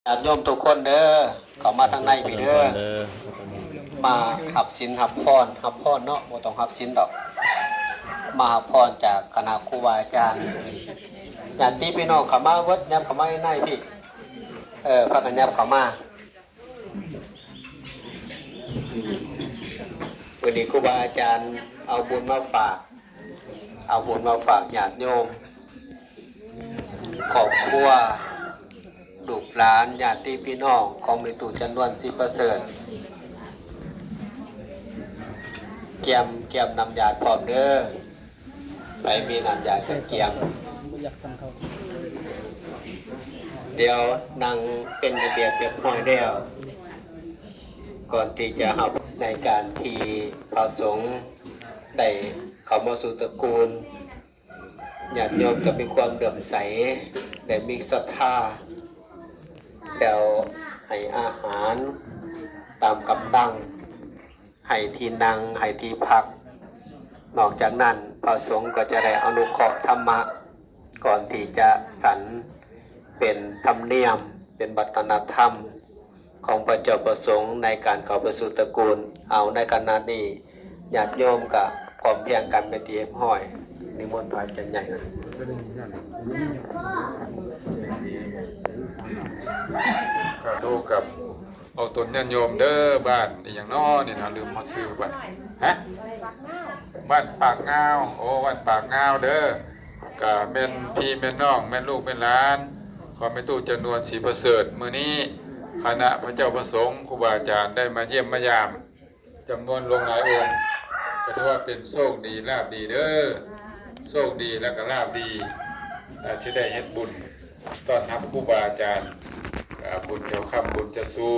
ຍາດໂຍມທຸກຄົນເດີ ເຂົ້າມາທາງໃນພີ້ເດີ ມາຮັບສິນຮັບພອນ ຮັບພອນເນາະ ບໍ່ຕ້ອງຮັບສິນດອກ ມາຮັບພອນຈາກຄະນະຄູບາອາຈານ ຍາດຕິພີ່ນ້ອງເຂົ້າມາເບິດ ຍັບເຂົ້າມາໃນພີ້ ເອີ ພາກັນຍັບເຂົ້າມາ. ມື້ນີ້ຄູບາອາຈານເອົາບຸນມາຝາກ ເອົາບຸນມາຝາກຍາດໂຍມ ຄອບຄົວ ລູກຫຼານ ຍາດຕິພີ່ນ້ອງຂອງແມ່ຕູ້ຈຳນວນ ສີປະເສີດ ກຽມ ກຽມນ້ຳຢາດພ້ອມເດີ. ໃຜມີນ້ຳຢາດກະກຽມ ດຽວນັ່ງເປັນລະບຽບຮຽບຮ້ອຍແລ້ວ ກ່ອນທີ່ຈະຮັບໃນການທີ່ພະສົງໄດ້ເຂົ້າມາສູ່ຕະກູນ ຍາດໂຍມກະມີຄວາມເຫຼື້ອມໃສ ແລະ ມີສັດທາ ແລ້ວໃຫ້ອາຫານຕາມກຳລັງ ໃຫ້ທີ່ນັ່ງ ໃຫ້ທີ່ພັກ. ນອກຈາກນັ້ນ ພະສົງກໍຈະໄດ້ອະນຸເຄາະທຳມະ ກ່ອນທີ່ຈະສັນ ເປັນທຳນຽມ ເປັນວັດທະນະທຳຂອງພະເຈົ້າພະສົງໃນການເຂົ້າໄປສູ່ຕະກູນ. ເອົາ ໃນຂະນະນີ້ຍາດໂຍມກະພ້ອມພຽງກັນເປັນທີ່ຮຽບຮ້ອຍ. ນິມົນພະອາຈານໃຫຍ່. ສາທຸກັບ ອອກຕົນຍາດໂຍມເດີ ບ້ານອີ່ຫຍັງນໍນີ້ນະ ລືມຮອດຊື່ບ້ານ ຮະ ບ້ານປາກງາວ ໂອ້ ບ້ານປາກງາວເດີ ກະແມ່ນພີ່ແມ່ນນ້ອງ ແມ່ນລູກແມ່ນຫຼານຂອງແມ່ຕູ້ຈຳນວນ ສີປະເສີດ. ມື້ນີ້ຄະນະພະເຈົ້າພະສົງ ຄູບາອາຈານໄດ້ມາຢ້ຽມມາຢາມ ຈຳນວນຫຼວງຫຼາຍອົງ ກະຖືວ່າເປັນໂຊກດີລາບດີເດີ ໂຊກດີແລະກະລາບດີ ອາ ທີ່ໄດ້ເຮັດບຸນຕ້ອນຮັບຄູບາອາຈານ ອາ ບຸນເຈົ້າຄ້ຳ ບຸນເຈົ້າຊູ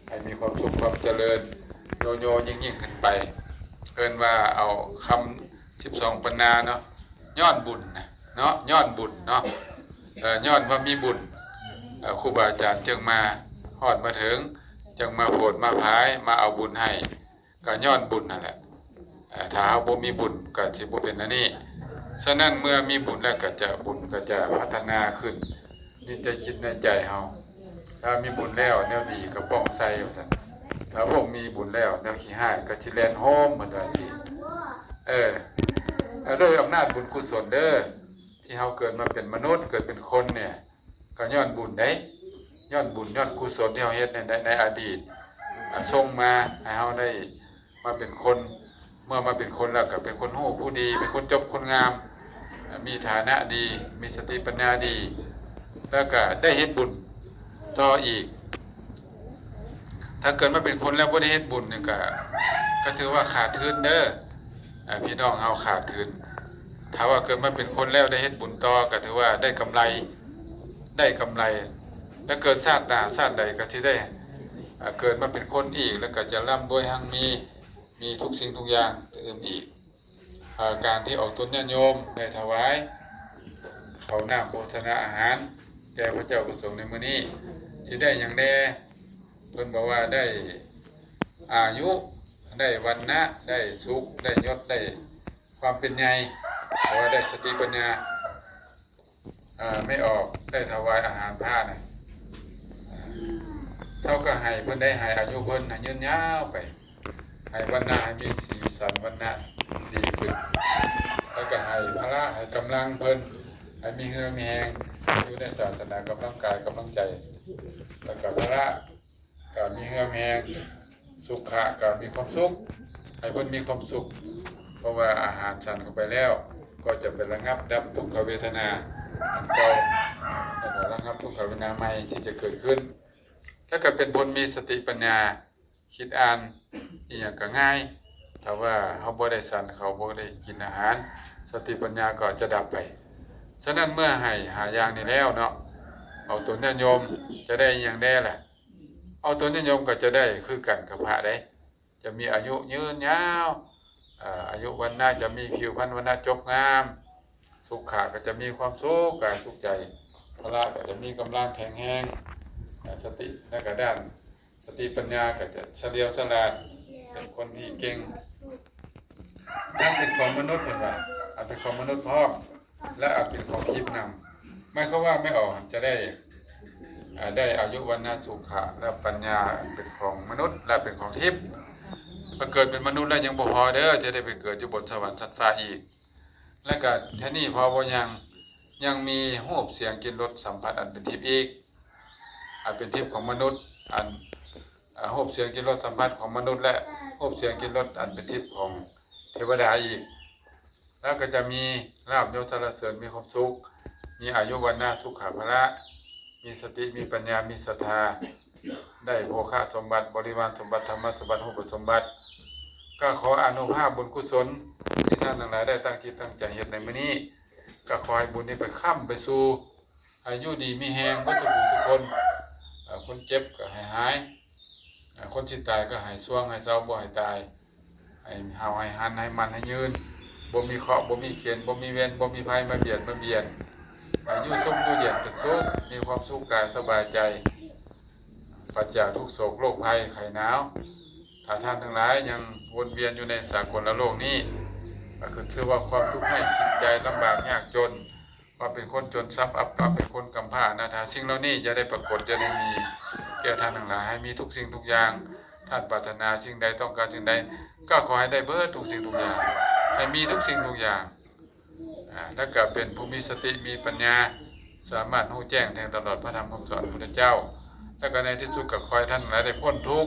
ໃຫ້ມີຄວາມສຸກຄວາມຈະເລີນ ໂຍໆຍິ່ງໆຂຶ້ນໄປ ເອີ້ນວ່າເອົາຄຳສິບສອງປັນນາເນາະ ຍ້ອນບຸນນະເນາະ ຍ້ອນບຸນເນາະ ເອີ ຍ້ອນວ່າມີບຸນ ເອີ ຄູບາອາຈານຈຶ່ງມາຮອດມາເຖິງ ຈຶ່ງມາໂຜດມາຜາຍ ມາເອົາບຸນໃຫ້ ກະຍ້ອນບຸນຫັ້ນແຫຼະ ເອີ ຖ້າເຮົາບໍ່ມີບຸນກະຊິບໍ່ເປັນອັນນີ້. ສະນັ້ນເມື່ອມີບຸນແລ້ວກະຈະ ບຸນກະຈະພັດທະນາຂຶ້ນ ໃນໃຈຈິດໃນໃຈເຮົາ ຖ້າມີບຸນແລ້ວແນວດີກະປ່ອງໃສວ່າຊັ້ນ ຖ້າບໍ່ມີບຸນແລ້ວແນວຂີ້ຮ້າຍກະຊິແລ່ນໂຮມ ເພິ່ນວ່າຊີ້ ເອີ ໂດຍອຳນາດບຸນກຸສົນເດີ ທີ່ເຮົາເກີດມາເປັນມະນຸດ ເກີດເປັນຄົນນີ້ ກະຍ້ອນບຸນເດ້ ຍ້ອນບຸນ ຍ້ອນກຸສົນທີ່ເຮົາເຮັດໃນ ໃນອະດີດ ອາ ສົ່ງມາໃຫ້ເຮົາໄດ້ມາເປັນຄົນ ເມື່ອມາເປັນຄົນແລ້ວກະເປັນຄົນຮູ້ຜູ້ດີ ເປັນຄົນຈົບຄົນງາມ ອາ ມີຖານະດີ ມີສະຕິປັນຍາດີ ແລ້ວກະໄດ້ເຮັດບຸນຕໍ່ອີກ. ຖ້າເກີດມາເປັນຄົນແລ້ວບໍ່ໄດ້ເຮັດບຸນນີ້ກະ ກະຖືວ່າຂາດທຶນເດີ ອາ ພີ່ນ້ອງເຮົາຂາດທຶນ. ຖ້າວ່າເກີດມາເປັນຄົນແລ້ວໄດ້ເຮັດບຸນຕໍ່ ກະຖືວ່າໄດ້ກຳໄລ ໄດ້ກຳໄລ ແລະ ເກີດຊາດໜ້າຊາດໃດກະຊິໄດ້ ອາ ເກີດມາເປັນຄົນອີກ ແລ້ວກະຈະລ່ຳລວຍຮັ່ງມີ ມີທຸກສິ່ງທຸກຢ່າງຕື່ມອີກ. ອາ ການທີ່ອອກຕົນຍາດໂຍມໄດ້ຖວາຍເຂົ້ານ້ຳໂພຊະນາອາຫານແກ່ພະເຈົ້າພະສົງໃນມື້ນີ້ ຊິໄດ້ຫຍັງແດ່? ເພິ່ນບອກວ່າໄດ້ອາຍຸ ໄດ້ວັນນະ ໄດ້ສຸກ ໄດ້ຍົດ ໄດ້ຄວາມເປັນໃຫຍ່ ເພາະວ່າໄດ້ສະຕິປັນຍາ ອາ ແມ່ອອກໄດ້ຖວາຍອາຫານພະນະ ເທົ່າກະໃຫ້ເພິ່ນໄດ້ ໃຫ້ອາຍຸເພິ່ນໃຫ້ຍືນຍາວໄປ ໃຫ້ວັນນະໃຫ້ມີສີສັນວັນນະດີຂຶ້ນ ແລ້ວກະໃຫ້ພະລະ ໃຫ້ກຳລັງເພິ່ນ ໃຫ້ມີເຫື່ອມີແຮງ ຢູ່ໃນສາສະໜາ ກຳລັງກາຍກຳລັງໃຈ ແລ້ວກະພະລະ ກະມີເຫື່ອແຮງ ສຸຂະກະມີຄວາມສຸກ ໃຫ້ເພິ່ນມີຄວາມສຸກ ເພາະວ່າອາຫານສັນເຂົ້າໄປແລ້ວ ກໍຈະໄປລະງັບດັບທຸກຂະເວທະນາອັນເກົ່າ ແລ້ວກະລະງັບທຸກຂະເວທະນາໃໝ່ທີ່ຈະເກີດຂຶ້ນ ແລ້ວກະເປັນຄົນມີສະຕິປັນຍາ ຄິດອ່ານອີ່ຫຍັງກະງ່າຍ ຖ້າວ່າເຮົາບໍ່ໄດ້ສັນເຂົ້າ ບໍ່ໄດ້ກິນອາຫານ ສະຕິປັນຍາກໍຈະດັບໄປ. ສະນັ້ນເມື່ອໃຫ້ຫ້າຢ່າງນີ້ແລ້ວເນາະ ອອກຕົນຍາດໂຍມຈະໄດ້ອີ່ຫຍັງແດ່ລະ? ອອກຕົນຍາດໂຍມກໍຈະໄດ້ຄືກັນກັບພະເດ້ ຈະມີອາຍຸຍືນຍາວ ອາ ອາຍຸວັນນະ ຈະມີຜິວພັນວັນນະຈົບງາມ ສຸຂະກໍຈະມີຄວາມສຸກກາຍສຸກໃຈ ພະລະກໍຈະມີກຳລັງແຂງແຮງ ອາ ສະຕິ ແລະກະດ້ານສະຕິປັນຍາກໍຈະສະຫຼຽວສະຫຼາດ ເປັນຄົນທີ່ເກັ່ງ ທັງເປັນຂອງມະນຸດ ເພິ່ນວ່າ ອາ ເປັນຂອງມະນຸດພ້ອມ ແລະ ອາ ເປັນຂອງທິບນຳ ໝາຍຄວາມວ່າແມ່ອອກຫັ້ນຈະໄດ້ ອ ໄດ້ອາຍຸວັນນະສຸຂະ ແລະ ປັນຍາເປັນຂອງມະນຸດ ແລະ ເປັນຂອງທິບ. ໄປເກີດເປັນມະນຸດແລ້ວຍັງບໍ່ພໍເດີ ຈະໄດ້ໄປເກີດຢູ່ບົນສະຫວັນຊັ້ນຟ້າອີກ. ແລະກະເທົ່ານີ້ພໍບໍ່ຍັງ ຍັງມີຮູບສຽງກິ່ນລົດສຳຜັດອັນເປັນທິບອີກ ອັນເປັນທິບຂອງມະນຸດ ອັນ ອາ ຮູບສຽງກິ່ນລົດສຳຜັດຂອງມະນຸດ ແລະ ຮູບສຽງກິ່ນລົດອັນເປັນທິບຂອງເທວະດາອີກ. ແລ້ວກໍຈະມີລາບຍົດສັນລະເສີນ ມີຄວາມສຸກ ມີອາຍຸວັນນະສຸຂະພະລະ ມີສະຕິ ມີປັນຍາ ມີສັດທາ ໄດ້ໂພຄະສົມບັດ ບໍລິວານສົມບັດ ທຳມະສົມບັດ ຮູບປະສົມບັດ. ກໍຂໍອານຸພາບບຸນກຸສົນທີ່ທ່ານທັງຫຼາຍໄດ້ຕັ້ງຈິດຕັ້ງໃຈເຮັດໃນມື້ນີ້ ກໍຂໍໃຫ້ບຸນນີ້ໄປຄ້ຳໄປສູ່ ໃຫ້ຢູ່ດີມີແຮງເບິດທຸກຜູ້ທຸກຄົນ. ເອີ ຄົນເຈັບກໍໃຫ້ຫາຍ ເອີ ຄົນຊິຕາຍກໍໃຫ້ຊ່ວງໃຫ້ເຊົາ ບໍ່ໃຫ້ຕາຍ ໃຫ້ເຮົາໃຫ້ຫັນໃຫ້ໝັ້ນໃຫ້ຍືນ ບໍ່ມີເຄາະບໍ່ມີເຂັນ ບໍ່ມີເວນ ບໍ່ມີໄພມາບຽດມາບຽນ ໃຫ້ຢູ່ຊຸ່ມຢູ່ເຢັນເປັນສຸກ ມີຄວາມສຸກກາຍສະບາຍໃຈ ປາສຈາກທຸກໂສກໂລກໄພໄຂ້ໜາວ. ຖ້າທ່ານທັງຫຼາຍຍັງວົນວຽນຢູ່ໃນສາກົນລະໂລກນີ້ ກໍຂຶ້ນຊື່ວ່າຄວາມທຸກໄຮ້ຄິດໃຈລຳບາກຍາກຈົນ ວ່າເປັນຄົນຈົນຊັບອັບປະ ເປັນຄົນກຳພ້າອະນາຖາ ສິ່ງເຫຼົ່ານີ້ຢ່າໄດ້ປາກົດ ຢ່າໄດ້ມີແກ່ທ່ານທັງຫຼາຍ ໃຫ້ມີທຸກສິ່ງທຸກຢ່າງ. ທ່ານປາດຖະໜາສິ່ງໃດ ຕ້ອງການສິ່ງໃດ ກໍຂໍໃຫ້ໄດ້ເບິດທຸກສິ່ງທຸກຢ່າງ ໃຫ້ມີທຸກສິ່ງທຸກຢ່າງ. ອາ ແລ້ວກໍເປັນຜູ້ມີສະຕິ ມີປັນຍາ ສາມາດຮູ້ແຈ້ງແທງຕະຫຼອດພະທຳຄຳສອນຂອງພະພຸດທະເຈົ້າ. ແລ້ວກໍໃນທີ່ສຸດກໍຂໍໃຫ້ທ່ານທັງຫຼາຍໄດ້ພົ້ນທຸກ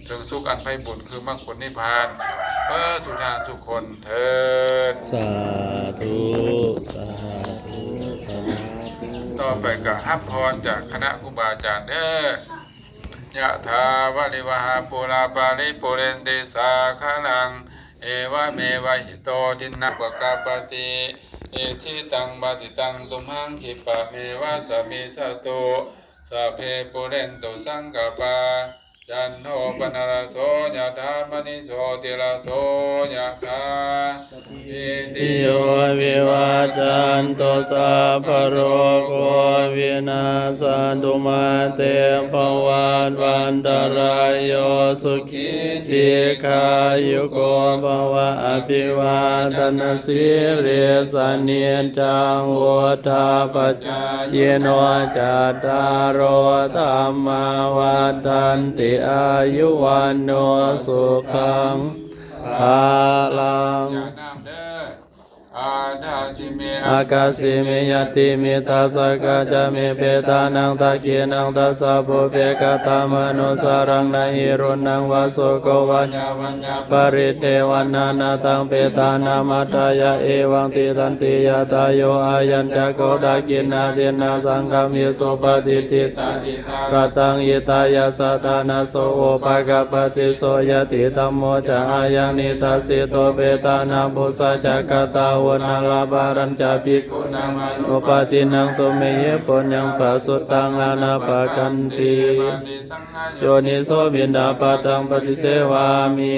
ເຖິງສຸກອັນໄພບູນ ຄືມັກຜົນນິບພານ ເບິດສູ່ທ່ານສູ່ຄົນເທີ້ນ. ສາທຸ ສາທຸ ສາທຸ. ຕໍ່ໄປກໍຮັບພອນຈາກຄະນະຄູບາອາຈານເດີ. ຍະຖາ ວາລິວະຫາ ປູລາ ປາລິປູເຣນຕິ ສາຄະລັງ ເອວະເມວະ ອິໂຕ ທິນນະ ປະກະປະຕິ ອິຊິຕັງ ປັດຕິຕັງ ຕຸມຫັງ ຂິບປະເມວະ ສະມິດສະຕຸ ສັບເພ ປູເຣນຕຸ ສັງກະປາ ຈັນໂທ ປະນະລະໂສ ຍະຖາ ມະນີ ໂຊຕິລະໂສ ຍະຖາ ສະບ ປີຕິໂຍ ວິວັດຊັນຕຸ ສັບພະໂລໂກ ວິນາສະຕຸ ມາເຕ ພະວັດວັນຕະລາຍໂຍ ສຸຂີ ດີຄາຍຸໂກ ພະວະ ອະພິວາທະນະສີລິສະ ນິດຈັງ ວຸດທາປະຈາຍິໂນ ຈັດຕາໂລ ທຳມາ ວັດທັນຕິ ອາຍຸ ວັນໂນ ສຸຂັງ ພະລັງ. ອາທາສິເມ ອາກາສິເມ ຍະຕິມິດທາສະກາຈາເມ ເປຕານັງ ທັກຂິນັງ ທັດສະ ປຸບເປ ກະຕະມະນຸດສານັງ ນະຫິ ລຸນນັງ ວາ ໂສໂກ ວາ ຍາວັນຍາ ປະລິເດວັນນາ ນາທັງ ເປຕານັງ ມັດທາຍະ ເອວັງ ຕິດທັນຕິ ຍະຖາ ໂຍ ອາຍັນ ຈັກຂຸ ທັກຂິນາ ທິນນາ ສັງຄາມິ ສຸປະຕິດທິຕາ ທິ ຣະຕັງ ຫິຕາຍະ ສະຖານະ ໂສ ໂອ ປະກະປະຕິ ໂສ ຍະຕິທຳໂມ ຈະ ອາຍັງ ນິທັດສິໂຕ ເປຕານັງ ປຸສສະ ຈັກກະຕາ ໂຫນາລະປາລັນຈະ ພິກຂຸນັງ ມະໂນປະຕິນັງ ຕຸມເມຫິ ປຸນຍັງ ປະສຸດທັງ ອານາປະກັນຕິ ໂຍນິໂສ ປິນດາປະຕັງ ປະຕິເສວາມິ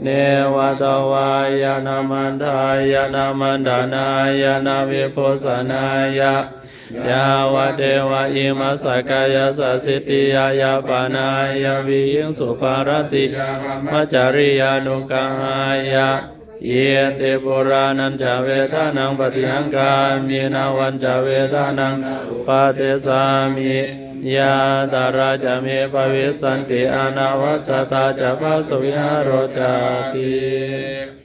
ເນວະທະວາຍະນະ ມັນທາຍະນະ ມັນດານາຍະນະ ວິພູສະນາຍະ ຍາວະເດວະ ອິມະສະກາຍະສະສິດທິຍາຍາປະນາຍະ ວິຫິງສຸປາຣາຕິຍາ ບະມະຈະຣິຍານຸກະຫາຍະ ອິຕິປູຣານັນຈະ ເວທານັງ ປະຕິຫັງຄາມິ ນະວັນຈະ ເວທານັງ ປະເທດສາມິ ຍາຕະຣາຈະ ເມ ພະວິສສັນຕິ ອະນາວັດສະຕາ ຈະ ພະສະວິຫາໂຣ ຈາຕິ